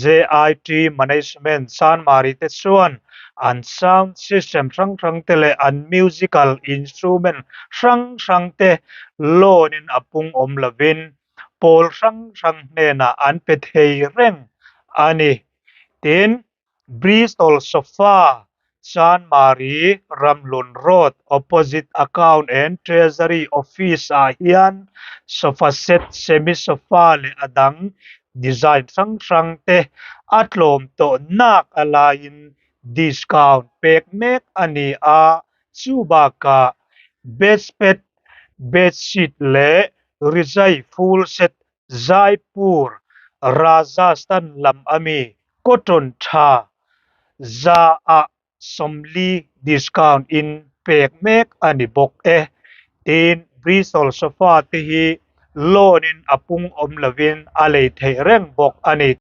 JIT Management Chanmari te chuan an sound system hrang hrang te leh an musical instrument hrang hrang te loan in a pung awm lovin pawl hrang hrang hnenah an pe thei reng a ni. Tin, Bristol Sofa, Chanmari, Ramhlun Road, opposite Account and Treasury Office ah hian sofa set, semi sofa leh a dang design hrang hrang te a tlawm tawh nak a laiin discount pek mek a ni a, chu bakah bedspread, bedsheet leh rizai full set Jaipur, Rajasthan lam ami cotton tha za ah 40 discount in pek mek a ni bawk e. Tin, Bristol sofa te hi loan in a pung awm lovin a lei theih reng bawk a ni.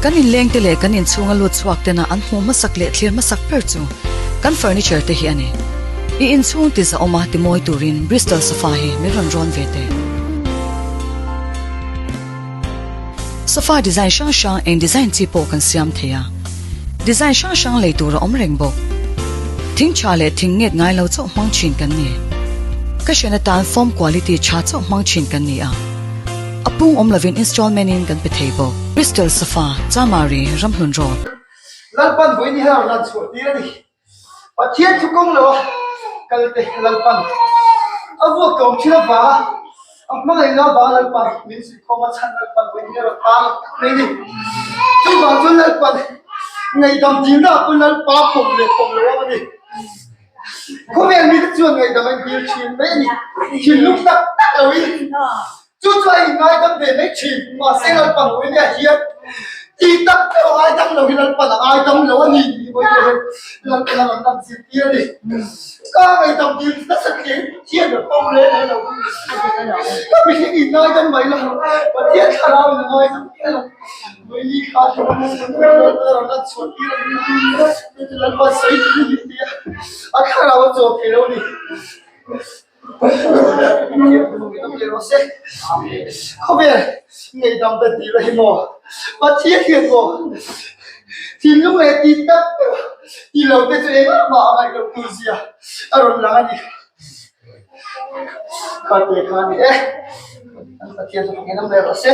Kan inlengte leh kan inchhunga lut chhuak tena an hmuh hmasak leh thlir hmasak ber chu kan furniture te hi a ni. I inchhung ti zahawma ti mawi turin Bristol sofa hi min rawn rawn ve teh. Sofa design hrang hrang eng design chi pawh kan siam thei a, design hrang hrang lei tur a awm reng bawk. Thing tha leh thing nget ngai lo chauh hmang thin kan ni. Ka hrian atan foam quality tha chauh hmang thin kan ni a, a pung awm lovin installment in kan pe thei bawk. Bristol sofa, Chamari, Ramhlun Road. Lalpan vawiin hi a rawn lan chhuah tir a ni. Pathian thu kawng lo a kalte Lalpan a vuak tlawm thin avanga a hmangaihna avanga Lalpan min suihkhawm a chhan Lalpan vawiin hi a rawn tang tak mai a ni. Chuvang chuan Lalpan ngaihdam dilna ah pawh Lalpa pawm leh pawm lo a ni. Khawvel mite chuan ngaihdam a intir thin mai a ni. Thinlung tak tak loin. Chu chu a inngaidam ve mai thin, mahse Lalpan Awia hian ti tak deuh a ngaidam lo hi Lalpan a ngaidam lo a ni tih vawi te hian Lalpan a rawn lan zirtir a ni. Ka ngaidam dil nasa thleng Pathian a pawm reng reng lo. Ka mihring inngaidam mai lo, Pathian thlarau in a ngaidam miah lo. Vawi kha Lalpan a rawn lan chhuah tir a ni. Chu chu Lalpan sawi tur a ni ti a, a thlarau a chaw thei lo a ni. Khawvel ngaihdam ta tih la hi maw Pathian hian maw thinlung leh tih tak deuh ti lo te chu engah mah a ngaih loh tur zia a rawn lang a ni. Kha te kha a ni e, an Pathian chu fak in awm leh rawh se.